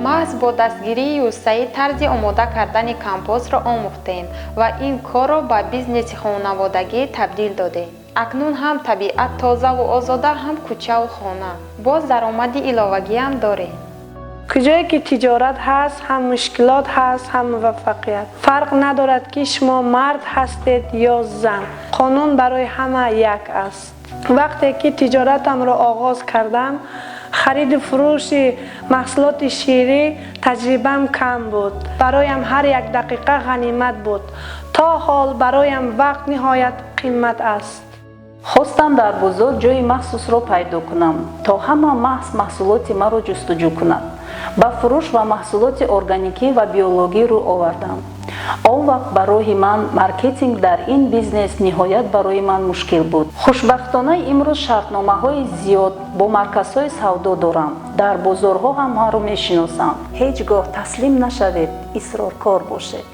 Маҳз бо дастгирии ЮСАИД тарзи омода кардани компостро омӯхтем ва ин корро ба бизнеси хонаводагӣ табдил додем. Акнун ҳам табиат тозаву озода, ҳам кӯчаву хона. Боз даромади иловагиам дорем. Куҷое ки тиҷорат ҳаст, ҳам мушкилот ҳаст, ҳам муваффақият. Фарқ надорад, ки шумо мард ҳастед ё зан, қонун барои ҳама як аст. Вақте ки тиҷоратамро оғоз кардам, хариду фурӯши маҳсулоти ширӣ таҷрибам кам буд. Бароям ҳар як дақиқа ғанимат буд. То ҳол бароям вақт ниҳоят қимат аст. Хостам дар бозор ҷойи махсусро пайдо кунам, то ҳама маҳз маҳсулоти маро ҷустуҷӯ кунад. Ба фурӯш ва маҳсулоти органикӣ ва биологӣ рӯ овардам. Он вақт ба роҳи ман маркетинг дар ин бизнес ниҳоят барои ман мушкил буд. Хушбахтона, имрӯз шартномаҳои зиёд бо марказҳои савдо дорам. Дар бозорҳо ҳам маро мешиносанд. Ҳеҷ гоҳ таслим нашавед, исроркор бошед.